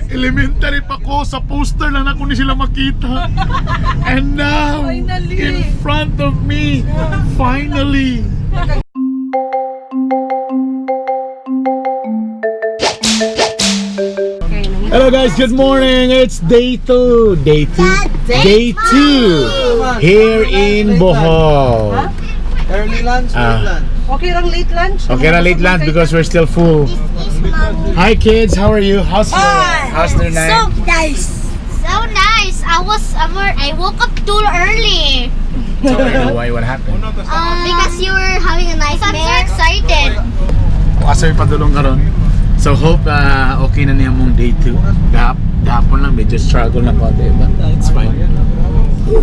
Elementary pa ko, sa poster lang ako ni sila makita. And now, Finally. In front of me, finally. Hello guys, good morning. It's day two. Day two. Day two. Here in Bohol. Early lunch, late Ah. lunch. Okay lang late lunch? Okay na late lunch because we're still full. Hi kids, how are you? How's their night? So nice. So nice. I was I woke up too early. Why, what happened? Because you were having a nightmare. I'm so excited. Asa yung padulong karon. So hope okay na niya mong day 2. Gahapon lang medyo struggle na konti, but it's fine. Whew.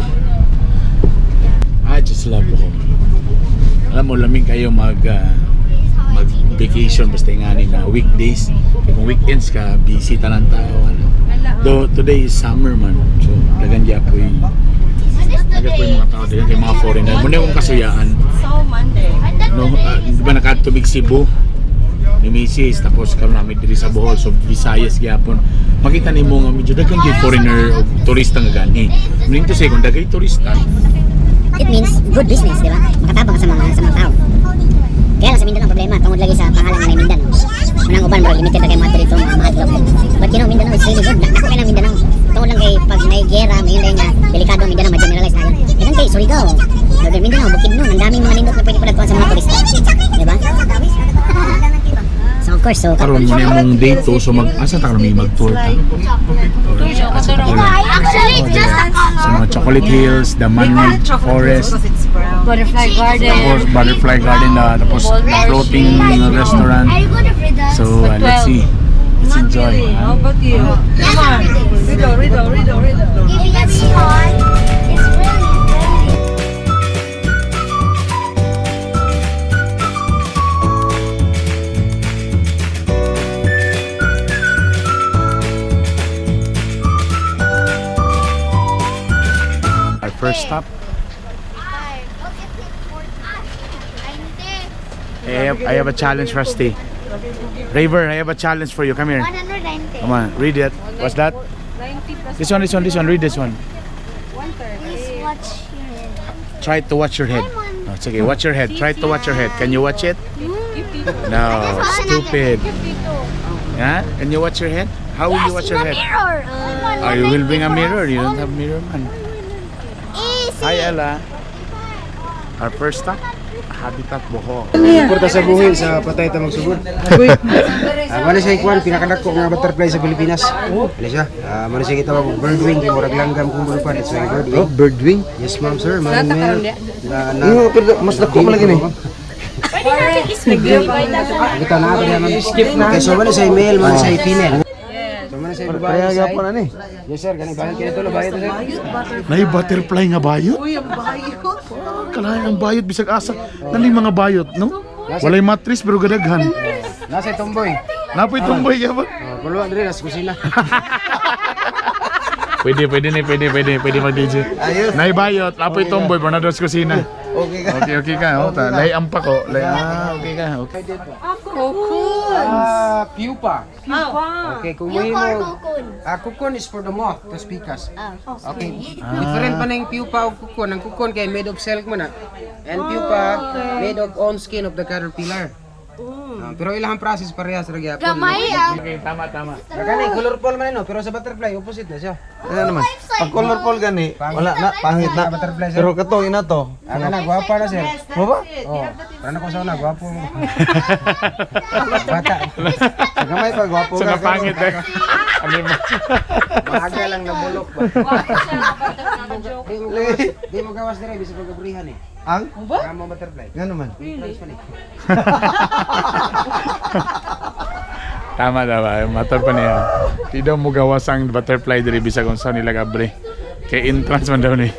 I just love Bohol. Alam mo, lamig kayo mag vacation basta nga ni na weekdays. Kaya kung weekends ka, busy tanan tao ano. Though today is summer man. So dagan gyapon What is dagan po today? yung mga tao, dagan kay mga foreigner. Muna akong kasuyaan. So Monday. No, di ba nakatubig Cebu? Ni Mrs. Tapos karon namin diri sa Bohol, so Visayas gyapon. Makita nimo nga medyo daghan gyud foreigner o turista nga gani. Meaning to say kung daghay turista, It means good business, di ba? Makatabang ka sa mga tao. Kaya lang sa Mindanao ang problema, tungod lagi sa pangalan nga na Mindanao. Manang uban bro, limited na kay mga dito, mga mahadlok. But Mindanao is really good. Dako kay ng Mindanao. Tungod lang kay pag may gera, may yun nga delikado ang Mindanao, ma-generalize na yun. Dagan kay Surigao, Northern Mindanao, Bukidnon, ang daming mga nindot na pwede padagkuan sa mga turista. Di ba? So of course, so karon mo na imong day 2, so mag asa ta karon may mag-tour ta? Asa ta karon? Actually, it's just a Sa mga Chocolate Hills, the man-made forest, Because it's brown. Butterfly Garden. tapos butterfly garden na tapos floating restaurant. Are you gonna read that? So let's see. Let's Not enjoy. really. How about you? Come on. Riddle, riddle, riddle, riddle. If it's hot, it's really, really. Our first stop. I have a challenge, Rusty. Raver, I have a challenge for you. Come here. 190. Come on, read it. What's that? 90 plus This one, this one, this one. Read this one. 130. Please watch your head. Try to watch your head. No, it's okay. Watch your head. Try to watch your head. Can you watch it? No, stupid. Yeah? Can you watch your head? How will you watch your head? Mirror. Oh, you will bring a mirror. You don't have mirror, man. Easy. Hi, Ella. Our first stop, Habitat Bohol. Porta sa buhi sa patay ta magsugod. Wala siya ikuan pinakadako nga butterfly sa Pilipinas. Wala siya. Wala siya gitawag og birdwing kay murag langgam kung bulupan. It's like birdwing. Oh, birdwing? Yes, ma'am, sir. Ma'am, ma'am. Na, na, Pero mas dako man lagi ni. Kita na ako ma'am. Skip na. Okay, so wala siya male, wala siya female. So wala siya babae. Pareha gyapon ani. Yes, sir. Gani bayot kini tulo bayot sir. Nay butterfly nga bayot? Uy, ang bayot. Kalahin ang bayot bisag asa. Nani mga bayot, no? Walay matris pero gadaghan. Nasa tomboy. Napoy tumboy gyapon. Oh, kulwa diri nasa kusina. Pwede, pwede ni, pwede, pwede, pwede mag-DJ. Ayos. Nay bayot, napoy tumboy, Bernardo sa kusina. Okay ka. Okay, okay ka. Oh, ta, lay ang pako. Lay, ah, okay ka. Okay. Cocoons. Ah, pupa. Pupa. Okay, kung You mo are cocoon. Ah, cocoon is for the moth, to pikas. Okay. Different pa na yung pupa o cocoon. Ang cocoon kay made of silk man na. And pupa made of own skin of the caterpillar. Ah, pero ilang process parehas ra gyapon. Gamay ang Okay, tama, tama. Kani colorful man no, pero sa butterfly opposite na siya. Ano naman? Pag colorful gani, wala na, pangit na. Butterfly sir. Pero katong ina to. Ah, kana gwapa na sir. Mo ba? Oh, para na ko sa una gwapo mo. Bata. Sa gamay pa gwapo So ka. napangit eh. Ano mo? Maaga lang nabulok ba. Di mo gawas dire bisag pagabrihan eh. Ang? Ang mga butterfly. Nga naman. Entrance pa ni. Tama, tama. Matar pa niya. Di daw mo gawas ang butterfly diri bisag unsa nila gabre. Kay entrance man daw ni.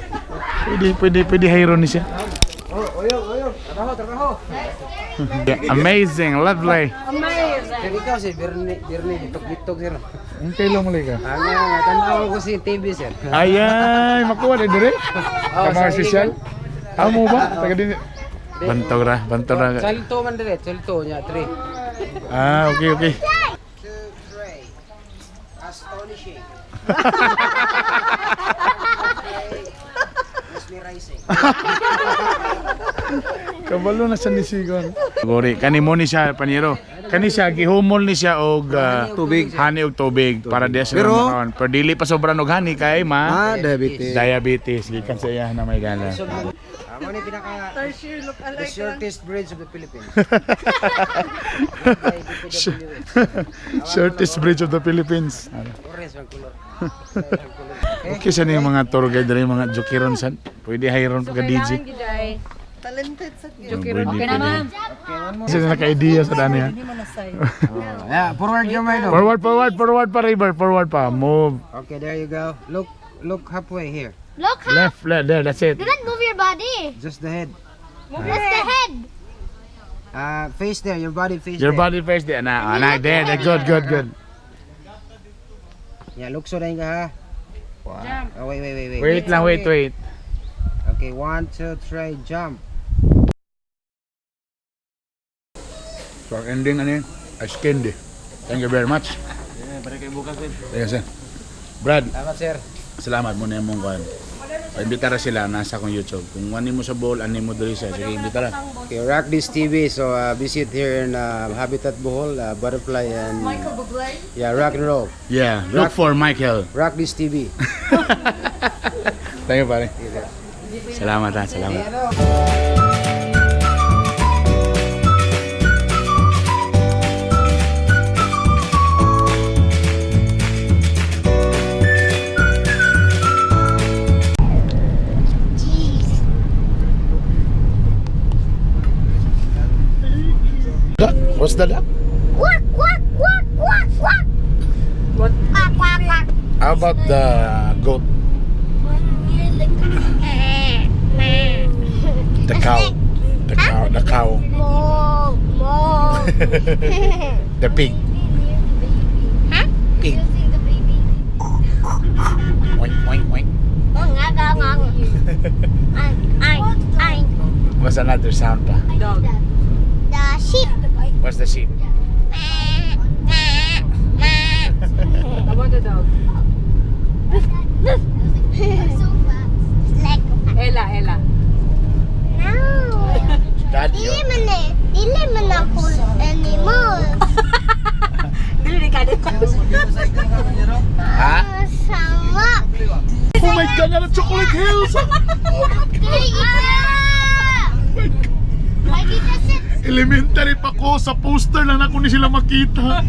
Pwede, pwede, pwede hayron ni siya. Oh, oyog, oyog. Trabaho, trabaho. Yeah, amazing, lovely. Amazing. Sir, ikaw si Bernie, Bernie, bitog-bitog sir. Ang kailong mali ka. Ang nga, tanaw ko si TV sir. Ayay, makuha na dire. Oh, Tama sa social. Amo ba? Taga din. Bantog ra, bantog ra. Salto man dire, salto nya 3. Ah, okay. 2 3. Astonishing. Mesmerizing. Kabalo na siya ni Sigon. Gori, kani mo ni siya paniro. Kani siya gihumol ni siya og Tubig. Honey og tubig para di siya Pero- makaon. Pero dili pa sobra og honey kay ma Diabetes. Diabetes gikan sa iya na may gana. Amo ni pinaka Tarsier look the alike lang. shortest bridge of the Philippines. Shortest bridge of the Philippines. Orange ang color. Okay sa ni mga tour guide diri, mga jokeron san. Pwede hiron pagka DJ. Kailangan giday. Talented sa Jokeron. Okay na, ma'am. Kasi naka-idea sa dani ha. Hindi mo na say. Yeah, forward your mind. Forward, forward, forward pa, River. Forward pa. Move. Okay, there you go. Look, look halfway here. Look how. Left, left. There, that's it. Do not move your body. Just the head. That's the head. Face there, your body face Your there. body first there. Na, na, there. There. Good, good, good. Yeah, look so ka ha. Wow. Oh, wait, wait, wait, wait. Wait lang, wait, wait. Okay, one, two, three, jump. So, ang ending ano yun? Ice candy. Thank you very much. Thank you, sir. Brad, Salamat, sir. Salamat mo na yung mong kuhan. Imbitara sila, nasa akong YouTube. Kung ani mo sa bowl, ani mo diri sa. Sige, imbitara. Okay, Rock This TV. So visit here in Habitat Bohol, Butterfly and Michael Bublé. Yeah, rock and roll. Yeah, look for Michael. Rock This TV. Thank you, pare. Salamat ha, salamat. Jeez. Duck? What's the duck? Quack, quack, quack, quack, quack. What? Quack, quack, quack. How about the goat? The cow. The cow. The cow. Moo, moo. The pig. Huh? Pig. Using the baby. Oink, oink, oink. Oh, nga, nga, nga. Ay, ay, ay. What's another sound pa? Dog. The sheep. What's the sheep? How about the dog? Like, Ella, Ella. No. Daddy. Dili man eh. Dili man ako anymore. Dili ni ka Ha? Sama. Oh my God, nara Chocolate Hills! Lagi kasi Elementary pa ko, sa poster lang ako ni sila makita.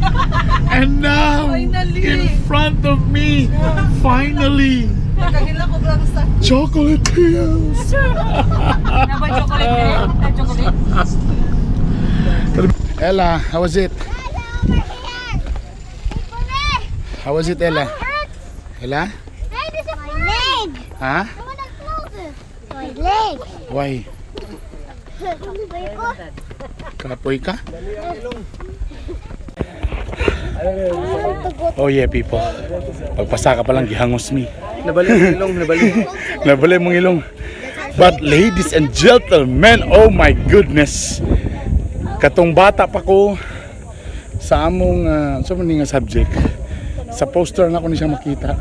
And now, Finally. in front of me, finally, Nakahila ko lang sa Chocolate Hills! Nabay chocolate eh? Na chocolate? Ella, how was it? over here. How was it, Ella? Hurts. Ella? Hey, this is my leg. Ha? I wanna close it. My leg. Why? Kapoy ko. Kapoy ka? Oh yeah, people. Pagpasa ka pa lang, gihangos mi. Nabali ang ilong, nabali. Nabali mong ilong. But ladies and gentlemen, oh my goodness. Katong bata pa ko sa among sa man nga subject. Sa poster na ko ni siya makita.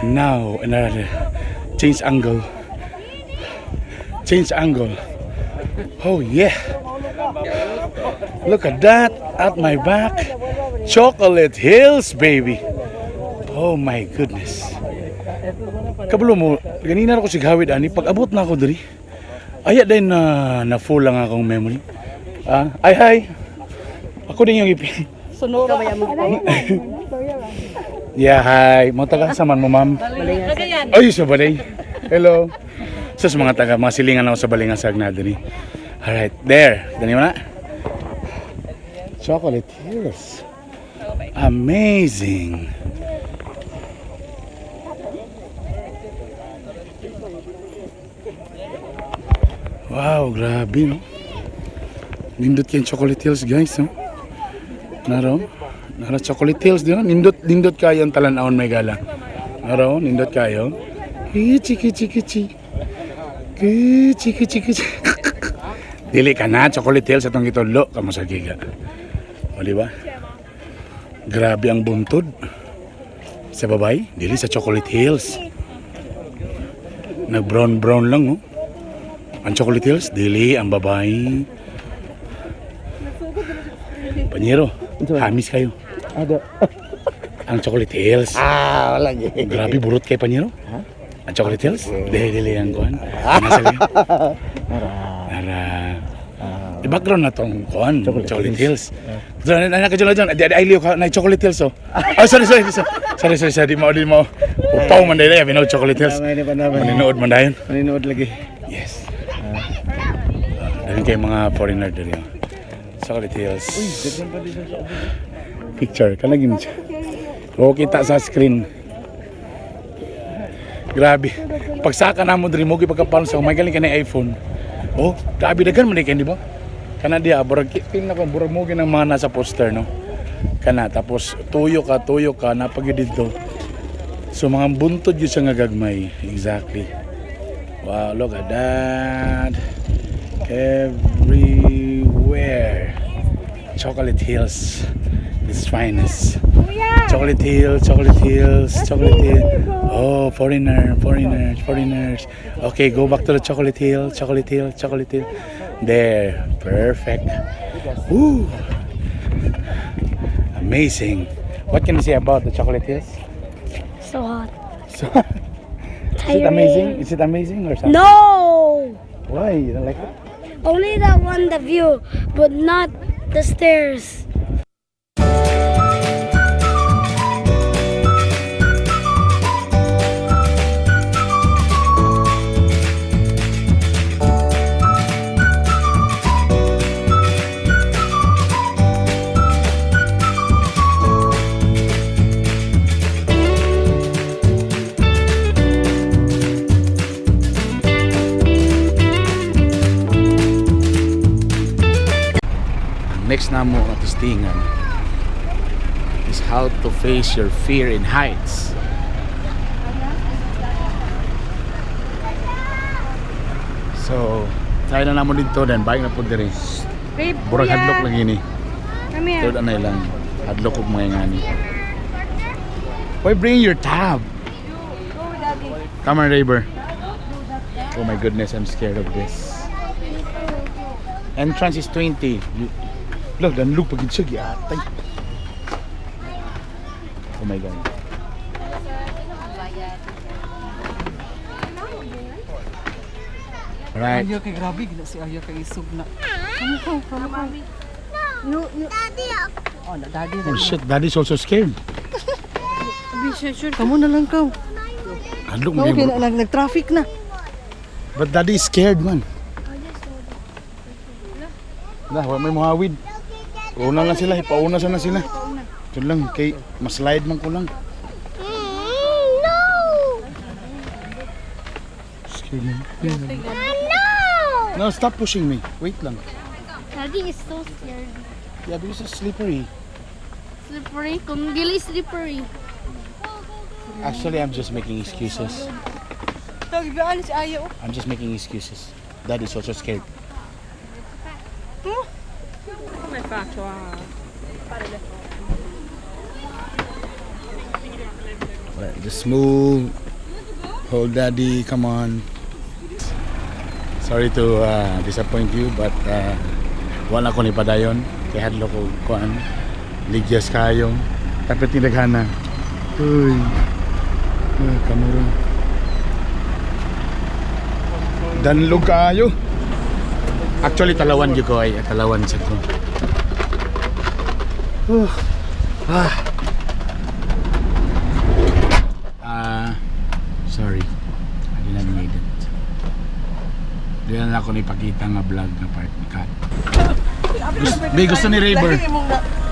Now, another change angle. Change angle. Oh yeah. Look at that at my back. Chocolate Hills, baby. Oh my goodness. Kabalo mo, ganina ako sigawid ani pag abot na ako diri. Aya din na na full lang akong memory. Ah, ay hi. Ako din yung ipi. Sonora. Yeah, hi. Mga taga sa man mo, ma'am. Cagayan. Ay, sa balay. Hello. Sa mga taga, mga silingan ako sa Balingasag na diri. Alright, there. Dani mo na. Chocolate Hills. Amazing. Wow, grabe no. Nindot kay Chocolate Hills, guys, no. Naro. Nara Chocolate Hills di no? Nindot nindot kayo ang talan-awon may gala. Naro, nindot kayo. Kichi kichi kichi. Kichi kichi kichi. Dili ka na, Chocolate Hills atong gitudlo kamo sa giga. O di ba? Grabe ang buntod. Sa babay, dili sa Chocolate Hills. Nag brown brown lang oh. Ang Chocolate Hills, dili ang babay. Panyero, hamis kayo. Ado. Ang Chocolate Hills. Ah, wala gyud. Grabe burot kay Panyero. Ang Chocolate Hills? Dili, dili ang kuan. Nasa liyo. Nara. I-background na tong kuan, Chocolate Hills. Diyan, na ka dyan, di ay liyo ka na Chocolate Hills oh. Oh, sorry, sorry, sorry. Sorry, sorry, sorry, di mo. Upaw man dili, binaw Chocolate Hills. Damay ni panamay. Maninood man dayon. Maninood lagi. Yes. Dahil kay mga foreigner diri. Oh. Chocolate Hills. Picture ka lagi siya. O kita sa screen. Grabe. Pagsaka na mo diri mo gipagkapanon sa may galing ka na iPhone. Oh, grabe daghan man kay di ba? Kana diya burag feel na ko burag mo ginang mga nasa poster no. Kana tapos tuyo ka napagid didto. So mga buntod yun siya nga gagmay. Exactly. Wow, look at that. Everywhere. Chocolate Hills. Its finest. Chocolate Hills, Chocolate Hills, Chocolate Hill. Oh, foreigner, foreigners, foreigners. Okay, go back to the Chocolate Hill, Chocolate Hill, Chocolate Hill. There, perfect. Woo! Amazing. What can you say about the Chocolate Hills? So hot. So, is it amazing? Is it amazing or something? No! Why? You don't like it? Only that one, the view, but not the stairs. Ang next na mo testingan is how to face your fear in heights. So, tayo na namo dito then bike na po diri. Babe, Burag hadlok lang ini. Come here. Third anay lang. Hadlok og mga ngani. Why bring your tab? Go, daddy. Come on, Raber. Oh my goodness, I'm scared of this. Entrance is 20. Look, danlog pag siya giatay. Oh my God. Alright. Ayaw kay grabe gina si ayaw kay isog na. Kamu ka, kamu ka. No, no. Oh, na daddy Oh shit, daddy's also scared. Kamu na lang ka. Hadlok mo Okay, yun. na, nag-traffic na. But daddy is scared man. Lah, wa may muhawid. Una lang sila, ipauna sana sila. Ito lang, kay maslide man ko lang. No! Scared man. No! No, stop pushing me. Wait lang. Daddy is so scared. Yeah, because it's slippery. Slippery? Kung dili slippery. Actually, I'm just making excuses. Tagbaan si ayaw. I'm just making excuses. Dad is also scared. Come faccio a Alright, just move. Hold daddy, come on. Sorry to disappoint you, but wala ko ni padayon. Kay hadlo ko kuan. Ligyas kayo. Tapit ni daghana. Uy. Uy, kamuro. Danlog kaayo. Actually, talawan gyud ko ay talawan sa ko. Ah. Ah, sorry. I did not need it. Di na lang ako nipakita nga vlog nga part cut. Gusto, Bi, gusto ni Raber.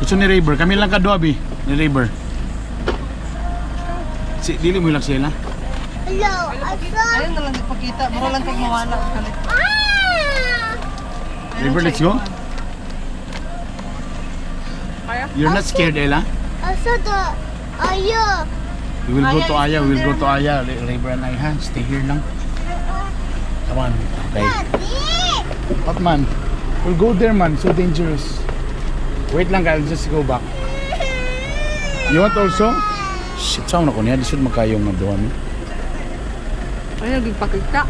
Gusto ni Raber. Kami lang kadua, Bi. Ni Raber. Si, dili mo lang sila. Hello, Ayaw na lang ipakita. Mura lang kag mawala kalit. Ah! Raber, let's go. You're not scared, Ella? Also the Aya. We will go to Aya. We will go to Aya. Raber and I, ha? Stay here lang. Come on. Okay. Daddy! What man? We'll go there, man. So dangerous. Wait lang, I'll just go back. You want also? Shit, saan na ko niya? Lisod magkayong nga duha mi. Ay, nagpakita.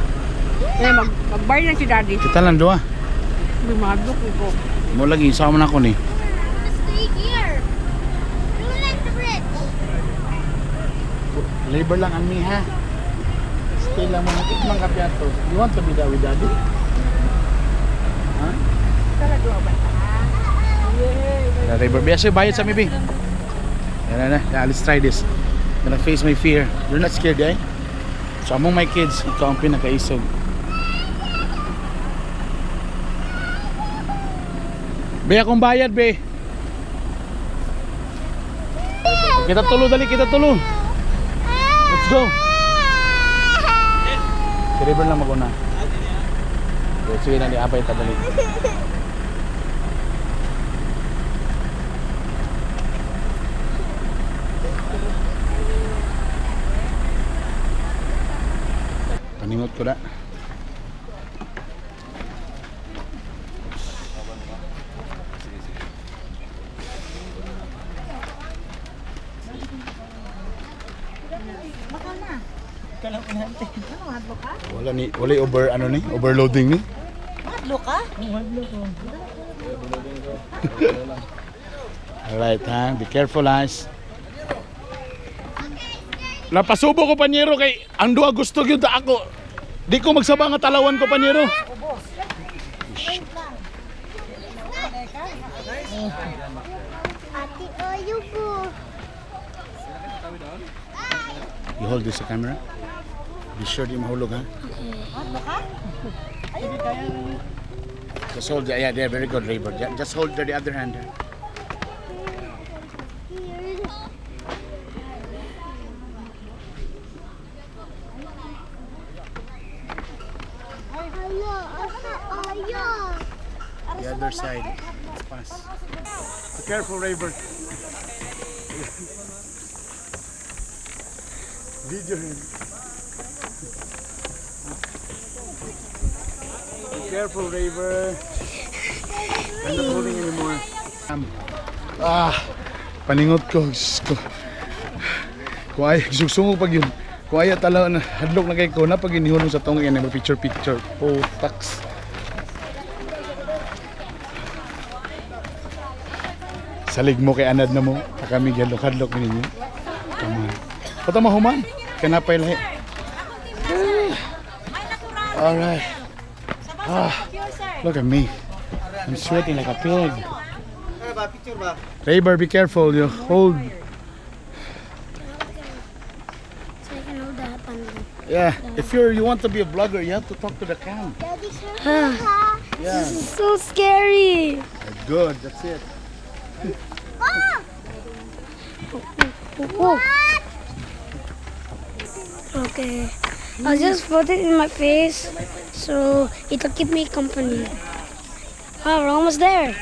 Eh, mag-buy na si Daddy. Kita lang duha. May madlok ko. Mo lagi, sama na ko ni. Stay here. Do like the bridge. Labor lang ang mi ha. Stay lang mga tikman ka piato. You want to be there with Daddy? Ha? Labor. Biasa bayad sa mi, bi. Yan na na. Yeah, let's try this. Gonna face my fear. You're not scared, eh? So among my kids, ikaw ang pinakaisog. Be, akong bayad, be. Kita tulo, dali, kita tulo. Let's go. Si River lang maguna. Okay, sige na, di abay ta dali. Paningot ko na. Wala ni, wala over ano ni, overloading ni. Madlo ka? Alright ha, be careful guys. Napasubo ko, panyero, kay ang duha gusto gyud ako. Di ko magsaba nga talawan ko, panyero. Ate, ayoko. You hold this camera. Be sure di mahulog ha. Just hold the, yeah, there, very good, Raybird. Yeah, just hold the other hand. Here. Alo, asa ayo. The other side. Let's pass. Be careful, Raybird. Video him. Be careful, Raver. I'm not holding anymore. Ah, paningot ko. Diyos ko. Kung ay, sugsungog pag yun. Kung ay, tala na, hadlok na kay ko na pag inihulong sa tong yan, picture picture. Putax. Salig mo kay anad na mo. Kami gadlok hadlok ninyo. Come on. Pata mo human. Kanapay lahi. Alright. Ah, look at me. I'm sweating like a pig. Ano ba picture ba? Raber, be careful. You hold. So I can hold the panel. Yeah. If you want to be a blogger, you have to talk to the cam. Daddy, careful. Yeah. So scary. Good. That's it. Ah! Whoa. Okay. I'll just put it in my face so it'll keep me company. Ah, we're almost there.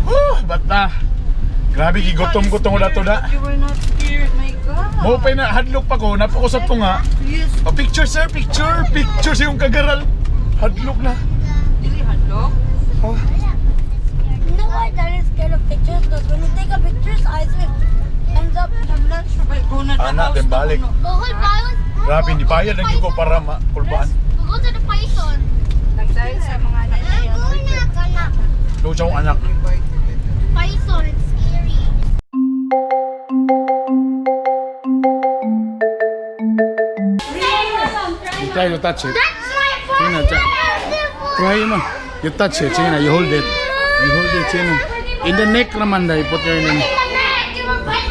Oh, bata. Grabe gigutom ko tungod ato na. You were not scared, my God. Mo pa na hadlok pa ko, napo ko sa tunga. Yes. Oh, picture sir, picture, picture sa yung kagaral. Hadlok na. Dili hadlok. You know why Dad is scared of pictures? Because when you take a picture, his eyes ends up. I'm not sure but go na the Anak, house then na balik. kuno. Bohol Bios. Grabe, ni bayad lang ko para makulbaan. We'll go to the python. Nagdahil sa mga anak niya. Doon siya akong anak. Python, it's scary. You try to touch it. That's my Sige na, try mo. You touch it, sige na, you hold it. You hold it, sige na. In the neck naman dahil, put your name. In the neck. You will bite